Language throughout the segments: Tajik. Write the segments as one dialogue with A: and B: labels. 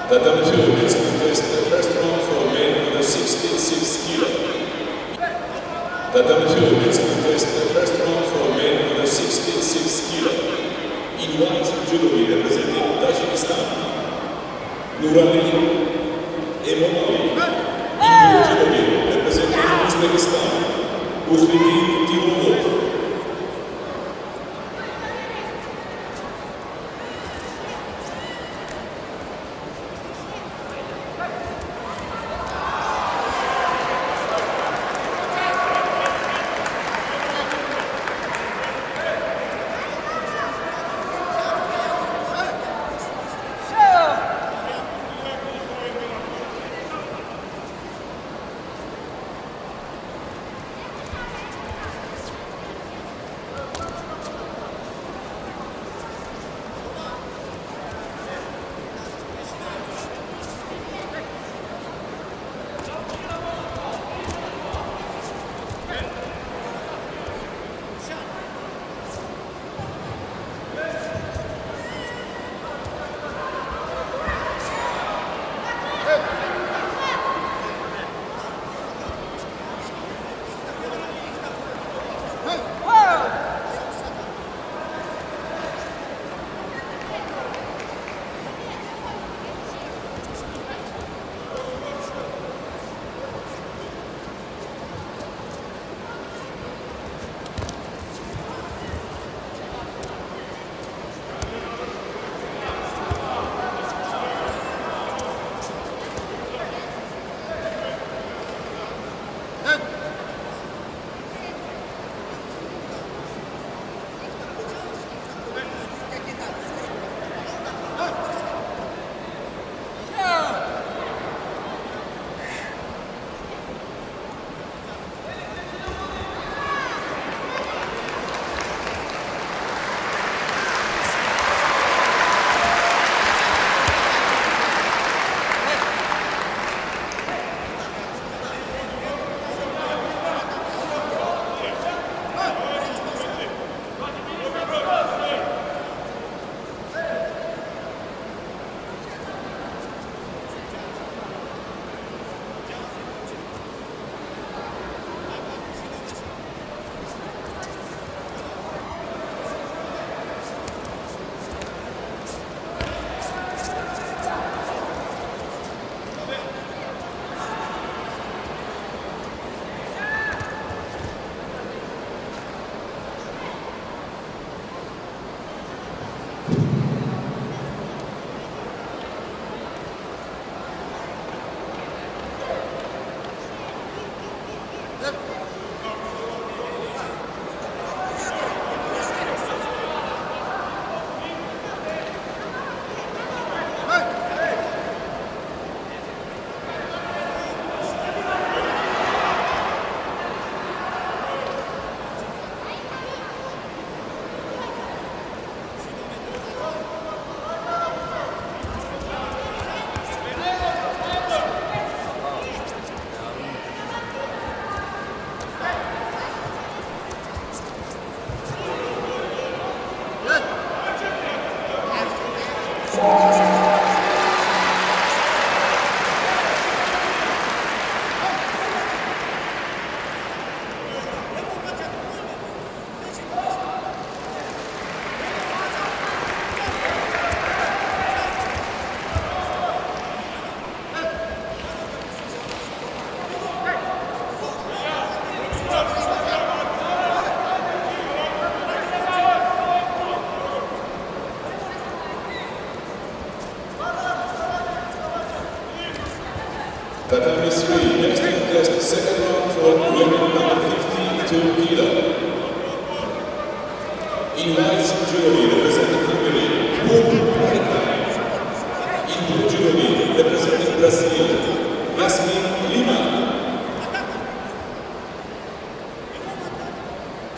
A: Tatami 2, next contest, the first round for men under 66 kilo. Tatami 2, next contest, the first round for men under 66 kilo. In white judogi representing Tajikistan, Nurali Emomali. In blue judogi representing Uzbekistan, Uzbekistan Tiurov. Tatami 3, next contest, second round for women under 52 kilo. In white judogi representing Hungary, Bob Marika. In blue judogi representing Brazil, Yasmin Lima.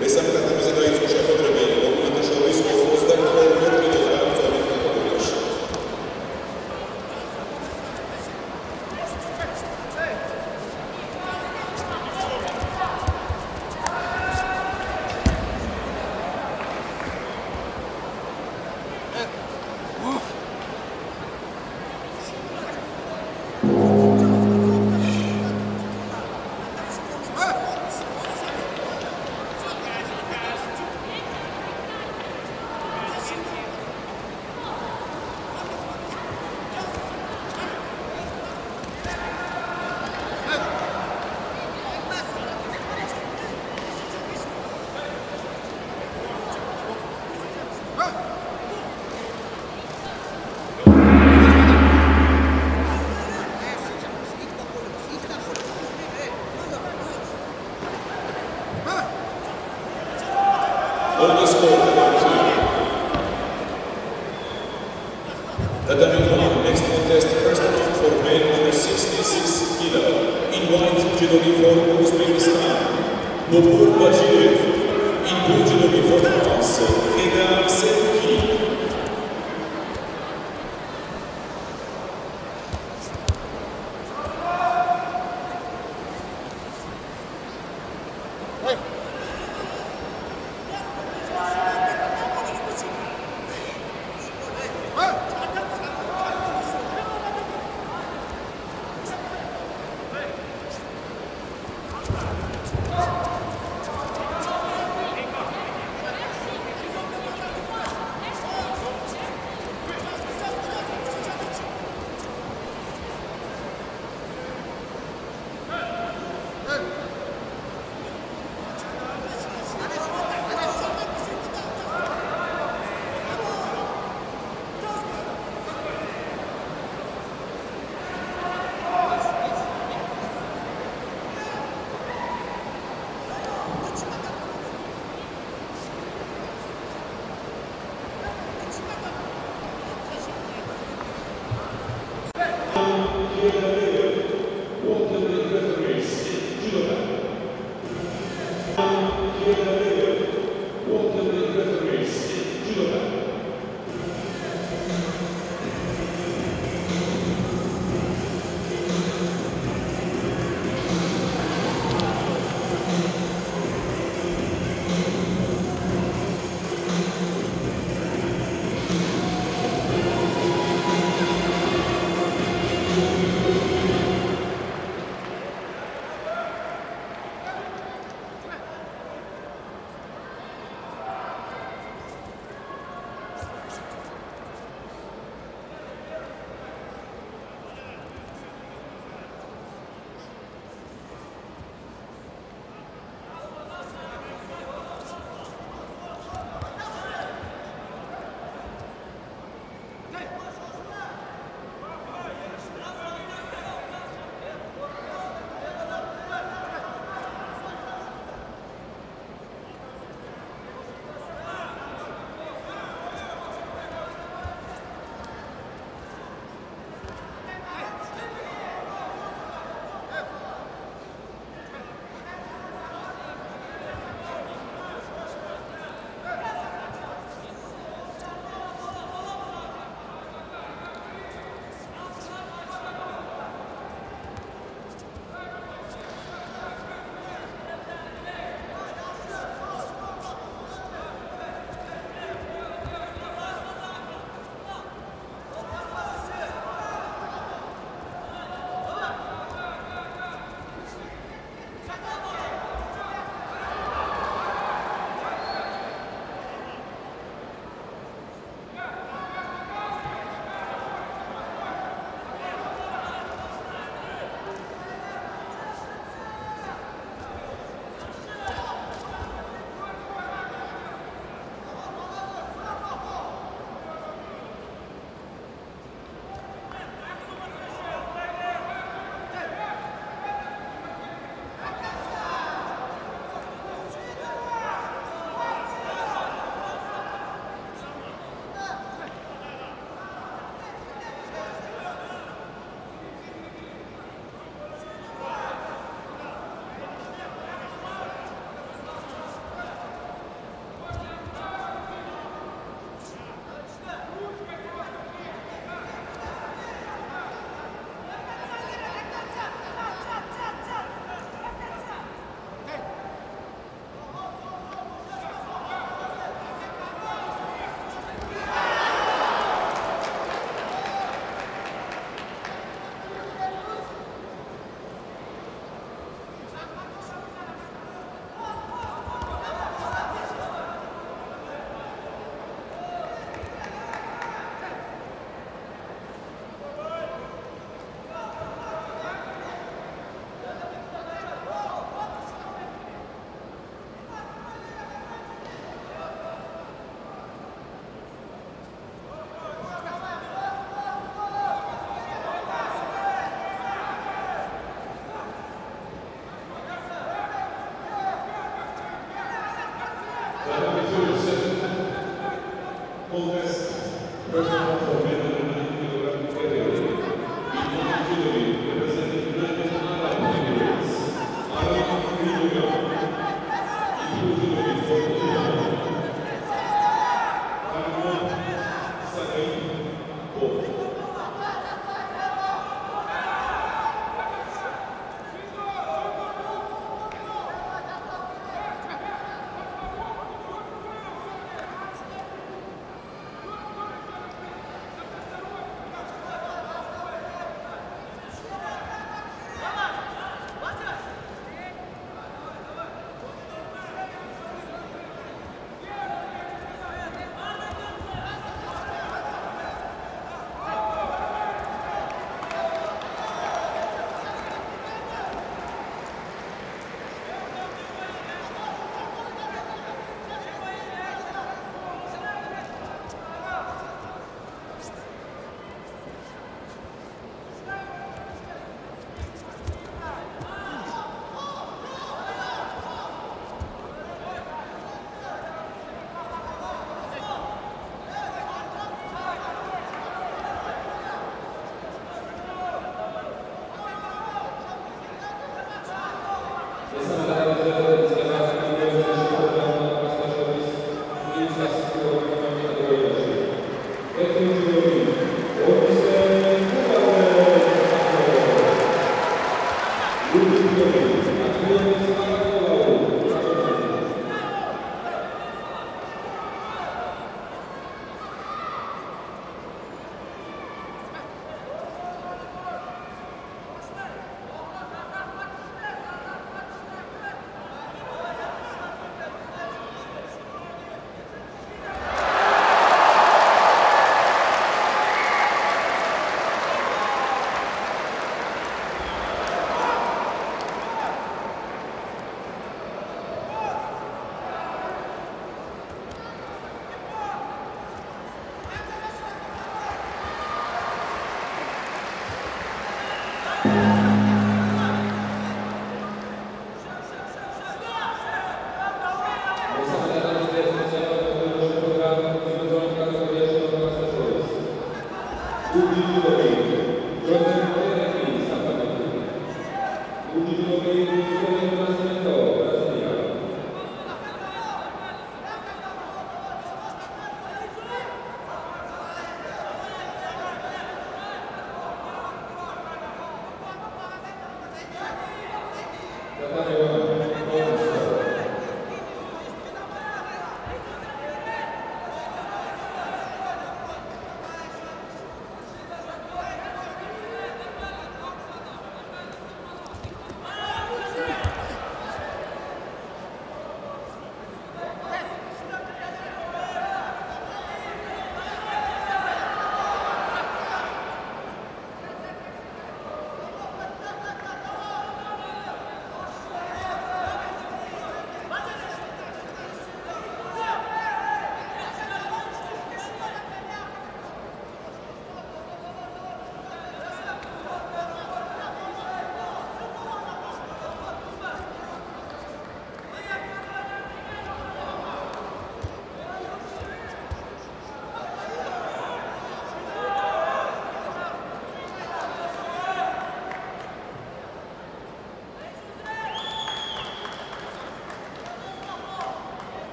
A: მესამე ტატამიზე დაიწყო შეხვედრები ლოკომოტივ შორის 52 კილოგრამ წონის კატეგორიაში. contest, first round for men under 66 kilo. In white judogi for Uzbekistan, Bobur Bajiev. In blue judogi for France, Reda Selouki.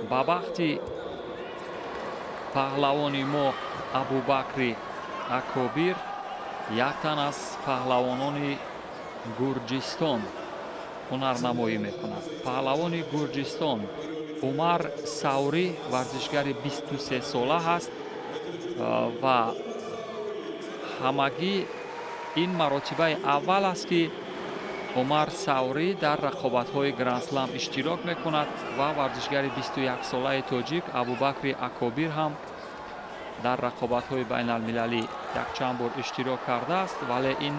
B: Ба бахти паҳлавони мо Абубакри Акобир як тан аз паҳлавонони Гурҷистон ҳунарнамоӣ мекунад. Паҳлавони Гурҷистон Умар Саврӣ варзишгари 23 сола ҳаст ва ҳамагӣ ин маротибаи аввал аст, ки Умар Саврӣ дар рақобатҳои Гранд-слам иштирок мекунад ва варзишгари 21-солаи тоҷик Абубакри Акобир ҳам дар рақобатҳои байналмилалӣ якчанд бор иштирок кардааст, вале ин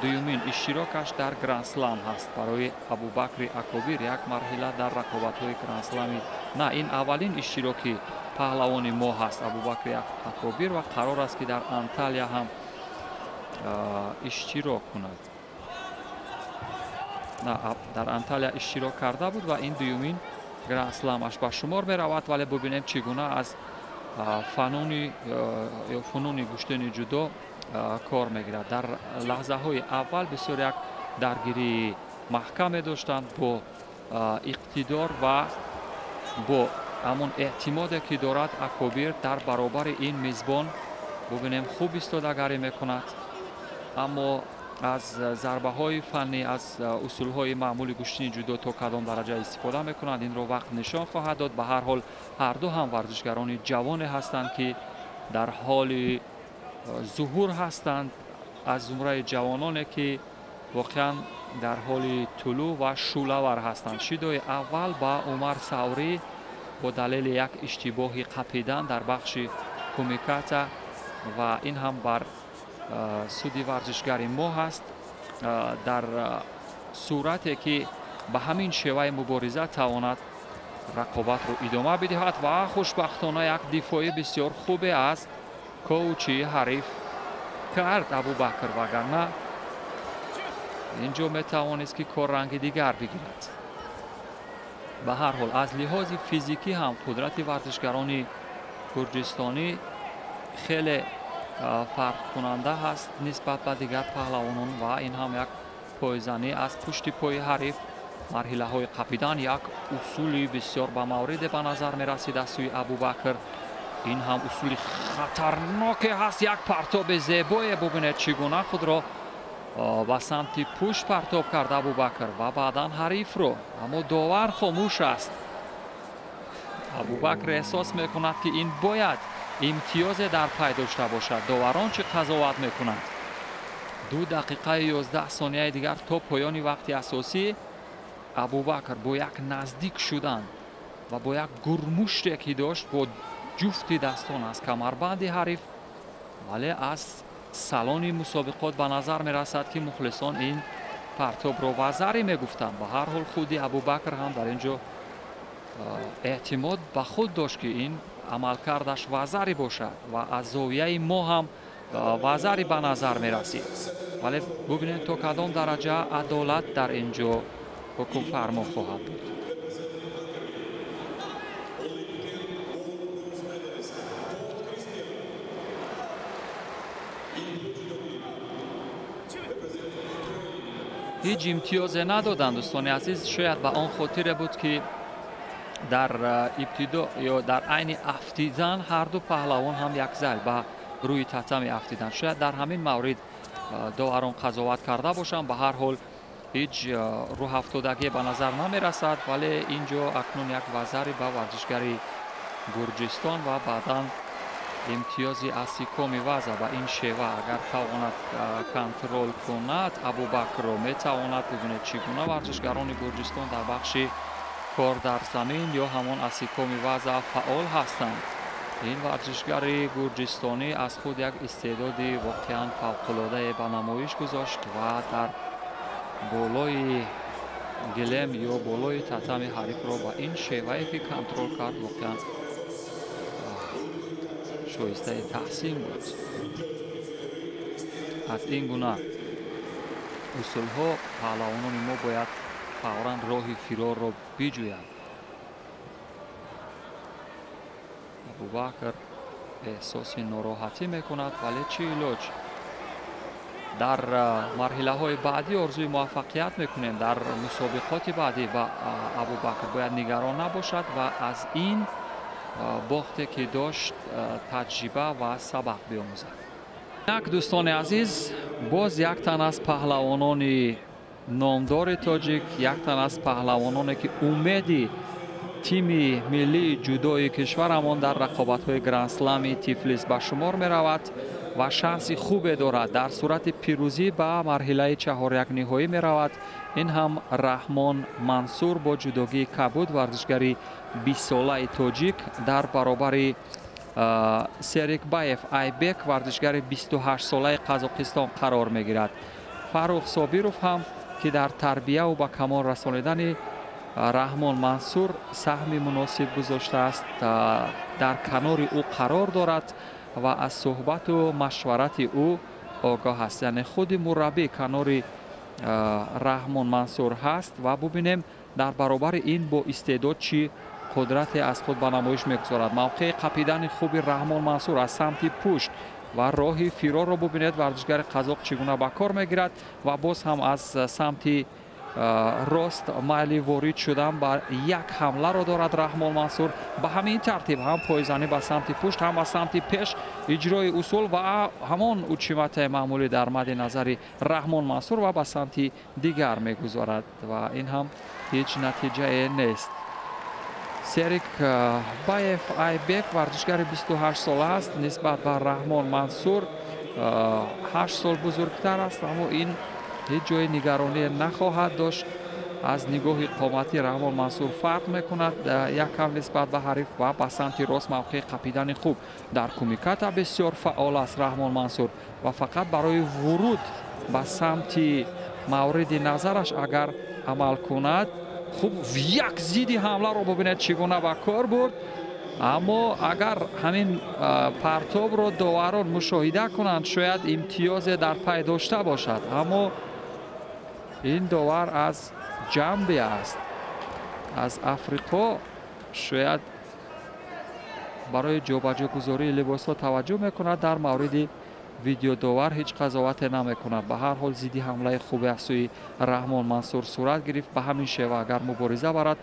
B: дуюмин иштирокаш дар Гранд-слам ҳаст. Барои Абубакри Акобир як марҳила дар рақобатҳои Гранд-слами на, ин аввалин иштироки паҳлавони мо ҳаст Абубакри Акобир ва қарор аст, ки дар Анталия ҳам иштирок кунад. Дар Анталия иштирок карда буд ва ин дуюмин Гранд-сламаш ба шумор меравад, вале бубинем чӣ гуна аз фануни ё фунуни гӯштини ҷудо кор мегирад. Дар лаҳзаҳои аввал бисёр як даргирии маҳкаме доштанд бо иқтидор ва бо ҳамон эътимоде, ки дорад Акобир дар баробари ин мизбон. Бубинем хуб истодагарӣ мекунад, аммо аз зарбаҳои фаннӣ, аз усулҳои маъмули гӯштини ҷудо то кадом дараҷа истифода мекунанд, инро вақт нишон хоҳад дод. Ба ҳар ҳол ҳарду ҳам варзишгарони ҷавоне ҳастанд, ки дар ҳоли зуҳур ҳастанд, аз зумраи ҷавононе, ки воқеан дар ҳоли тулӯъ ва шӯълавар ҳастанд. Шидои аввал ба Умар Саврӣ бо далели як иштибоҳи қапидан дар бахши кумиката ва ин ҳам бар суди варзишгари мо ҳаст. Дар сурате ки ба ҳамин шеваи мубориза тавонад рақобатро идома бидиҳад ва хушбахтона як дифои бисёр хубе аз коучи ҳариф кард Абубакр, вагарна инҷо метавонист, ки кор ранги дигар бигирад. Ба ҳар ҳол аз лиҳози физикӣ ҳам қудрати варзишгарони гурҷистонӣ хеле фарқкунанда ҳаст нисбат ба дигар паҳлавонон ва ин ҳам як пойзанӣ аз пушти пои ҳариф, марҳилаҳои қапидан як усули бисёр ба мавриде ба назар мерасид аз сӯи Абубакр. Ин ҳам усули хатарноке ҳаст, як партоби зебое. Бубинед чӣ гуна худро ба самти пушт партоб кард Абубакр ва баъдан ҳарифро, аммо довар хомӯш аст. Абубакр эҳсос мекунад, ки ин бояд имтиёзе дар пай дошта бошад. Доварон чӣ қазоват мекунанд? 2 дақиқаи 11 сонияи дигар то поёни вақти асосӣ. Абубакр бо як наздик шудан ва бо як гурмуште, ки дошт, бо ҷуфти дастон аз камарбанди ҳариф, вале аз салони мусобиқот ба назар мерасад, ки мухлисон ин партобро вазарӣ мегуфтанд. Ба ҳар ҳол худи Абубакр ҳам дар ин ҷо эътимод ба худ дошт, ки ин амалкардаш вазари бошад ва аз зовияи мо ҳам вазари ба назар мерасид. Вале бубинед, то кадом дараҷа адолат дар ин ҷо ҳукмфармо хоҳад буд. Ҳеҷ имтиёзе надоданд, дӯстони азиз. Шояд ба он хотире буд, ки дар ибтидо ё дар айни афтидан ҳарду паҳлавон ҳам якзал ба рӯи татами афтиданд. Шояд дар ҳамин маврид доварон қазоват карда бошанд. Ба ҳар ҳол, ҳеҷ рӯҳафтодагӣ ба назар намерасад, вале ин ҷо акнун як вазари ба варзишгари Гурҷистон ва баъдан имтиёзи асикоми ваза. Ба ин шева агар тавонад контрол кунад Абубакрро, метавонад. Бибинед, чӣ гуна варзишгарони Гурҷистон дар бахши кор дар замин ё ҳамон асикоми ваза фаъол ҳастанд. Ин варзишгари гурҷистонӣ аз худ як истеъдоди воқеан фавқулодае ба намоиш гузошт ва дар болои гилем ё болои татами ҳарифро ба ин шевае ки контрол кард, воқеан шоистаи таҳсин буд. Аз ин гуна усулҳо паҳлавонони мо бояд фавран роҳи фирорро биҷӯянд. Абубакр эҳсоси нороҳатӣ мекунад, вале чӣ илоҷ? Дар марҳилаҳои баъдӣ орзуи муваффақият мекунем. Дар мусобиқоти баъдӣ ба Абубакр бояд нигарон набошад ва аз ин бохте ки дошт таҷриба ва сабақ биомӯзад. Як дӯстони азиз, боз як тан аз паҳлавонони номдори тоҷик, як тан аз паҳлавононе ки умеди тими миллии ҷудои кишварамон дар рақобатҳои Грандслами Тифлис ба шумор меравад ва шанси хубе дорад, дар сурати пирӯзӣ ба марҳилаи чаҳорякниҳоӣ меравад. Ин ҳам Раҳмон Мансур бо ҷудогии кабуд, варзишгари 20-солаи тоҷик, дар баробари Серикбаев Айбек, варзишгари 28-солаи Қазоқистон қарор мегирад. Фаррух Собиров ҳам, ки дар тарбияву ба камол расонидани Раҳмон Мансур саҳми муносиб гузоштааст, дар канори ӯ қарор дорад ва аз суҳбату машварати ӯ огоҳ аст. Яъне худи мураббӣ канори Раҳмон Мансур ҳаст ва бубинем, дар баробари ин бо истеъдод чӣ қудрате аз худ ба намоиш мегузорад. Мавқеи қапидани хуби Раҳмон Мансур аз самти пушт ва роҳи фирорро бубинед, варзишгари қазоқ чӣ гуна ба кор мегирад ва боз ҳам аз самти рост майли ворид шудан ба як ҳамларо дорад Раҳмон Мансур. Ба ҳамин тартиб ҳам пойзанӣ ба самти пушт, ҳам ба самти пеш, иҷрои усул ва ҳамон учиматаи маъмулӣ дар мадди назари Раҳмон Мансур ва ба самти дигар мегузорад ва ин ҳам ҳеҷ натиҷае нест. Серик Баев Айбек варзишгари 28 сола аст, нисбат ба Раҳмон Мансур 8 сол бузургтар аст, аммо ин ҳеҷ ҷои нигаронӣ нахоҳад дошт. Аз нигоҳи қоматӣ Раҳмон Мансур фарқ мекунад якам нисбат ба ҳариф ва ба самти рост мавқеи қапидани хуб дар кумиката бисёр фаъол аст Раҳмон Мансур ва фақат барои вуруд ба самти мавриди назараш агар амал кунад хуб, як зидди ҳамларо бубинед, чӣ гуна ба кор бурд. Аммо агар ҳамин партобро доварон мушоҳида кунанд, шояд имтиёзе дар пай дошта бошад, аммо ин довар аз Ҷамбия аст, аз Африқо. Шояд барои ҷобаҷогузории либосҳо таваҷҷӯҳ мекунад, дар мавриди видеодовар ҳеҷ қазовате намекунад. Ба ҳар ҳол, зидди ҳамлаи хуби аз сӯи Раҳмон Мансур сурат гирифт. Ба ҳамин шева агар мубориза барад,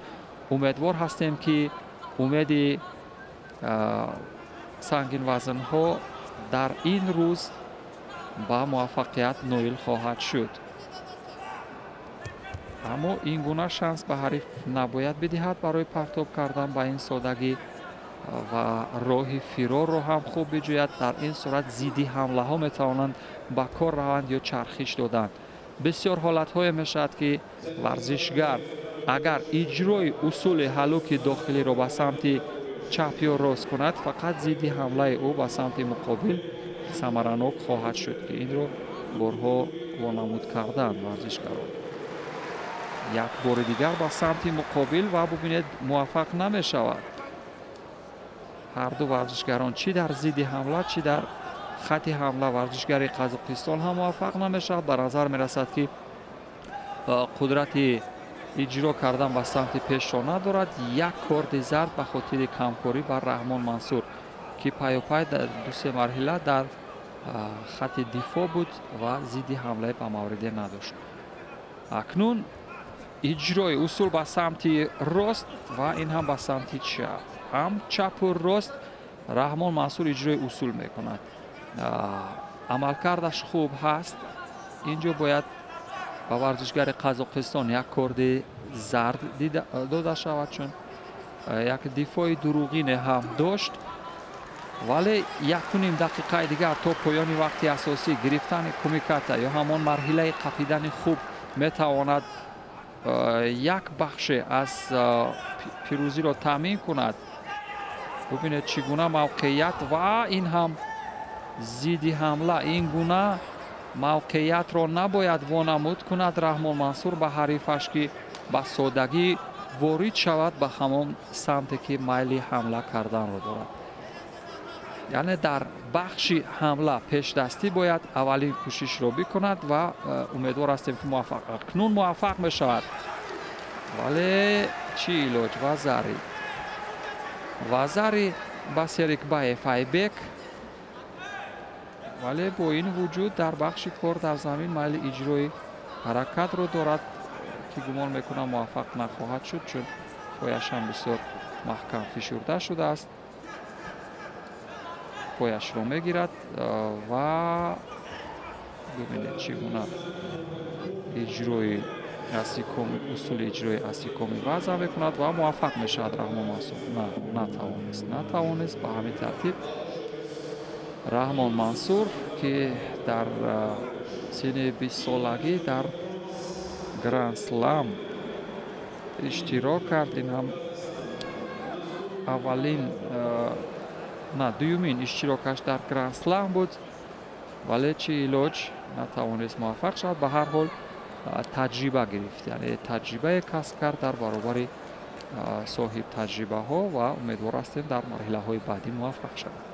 B: умедвор ҳастем, ки умеди сангинвазнҳо дар ин рӯз ба муваффақият ноил хоҳад шуд. Аммо ин гуна шанс ба ҳариф набояд бидиҳад барои партоб кардан ба ин содагӣ ва роҳи фирорро ҳам хуб биҷӯяд. Дар ин сурат зидди ҳамлаҳо метавонанд ба кор раванд ё чархиш доданд. Бисёр ҳолатҳое мешавад, ки варзишгар агар иҷрои усули ҳалуки дохилиро ба самти чап ё рост кунад, фақат зидди ҳамлаи ӯ ба самти муқобил самаранок хоҳад шуд, ки инро борҳо вонамуд карданд варзишгарон. Як бори дигар ба самти муқобил ва бубинед, муваффақ намешавад. Ҳарду варзишгарон чӣ дар зидди ҳамла, чӣ дар хати ҳамла варзишгари Қазоқистон ҳам муваффақ намешавад. Ба назар мерасад, ки қудрати иҷро кардан ба самти пешро надорад. Як корди зард ба хотири камкорӣ бар Раҳмон Мансур, ки пайопай дар дусе марҳила дар хати дифоъ буд ва зидди ҳамлаи ба мавриде надошт. Акнун иҷрои усул ба самти рост ва ин ҳам ба самти чап, ҳам чапу рост Раҳмон Мансур иҷрои усул мекунад. Амалкардаш хуб ҳаст. Инҷо бояд ба варзишгари Қазоқистон як корди зард дода шавад, чун як дифои дуруғине ҳам дошт. Вале 1,5 дақиқаи дигар то поёни вақти асосӣ. Гирифтани кумиката ё ҳамон марҳилаи қапидани хуб метавонад як бахше аз пирӯзиро таъмин кунад. Бубинед, чӣ гуна мавқеият ва ин ҳам зидди ҳамла. Ин гуна мавқеиятро набояд вонамуд кунад Раҳмон Мансур ба ҳарифаш, ки ба содагӣ ворид шавад ба ҳамон самте, ки майли ҳамла карданро дорад. Яъне дар бахши ҳамла пешдастӣ бояд аввалин кӯшишро бикунад ва умедвор ҳастем, ки муваффақ, акнун муваффақ мешавад. Вале чӣ илоҷ? Вазари, вазари ба Серикбаев Айбек. Вале бо ин вуҷуд дар бахши кор дар замин майли иҷрои ҳаракатро дорад, ки гумон мекунам, муваффақ нахоҳад шуд, чун пояш ҳам бисёр маҳкам фишурда шудааст. Пояшро мегирад ва бибинед, чӣ гуна иҷрои усули иҷрои асикоми вазъа мекунад ва муваффақ мешавад Раҳмон Мансур. На, натавонист, натавонист. Ба ҳамин тартиб Раҳмон Мансур, ки дар синни 20-солагӣ дар Гранд-слам иштирок кард, ин ҳам аввалин, на, дуюмин иштирокаш дар Гранд-слам буд, вале чӣ илоҷ, натавонист муваффақ шавад. Ба ҳар ҳол таҷриба гирифт, яъне таҷрибае касб кард дар баробари соҳиб таҷрибаҳо ва умедвор ҳастем, дар марҳилаҳои баъдӣ муваффақ шавад.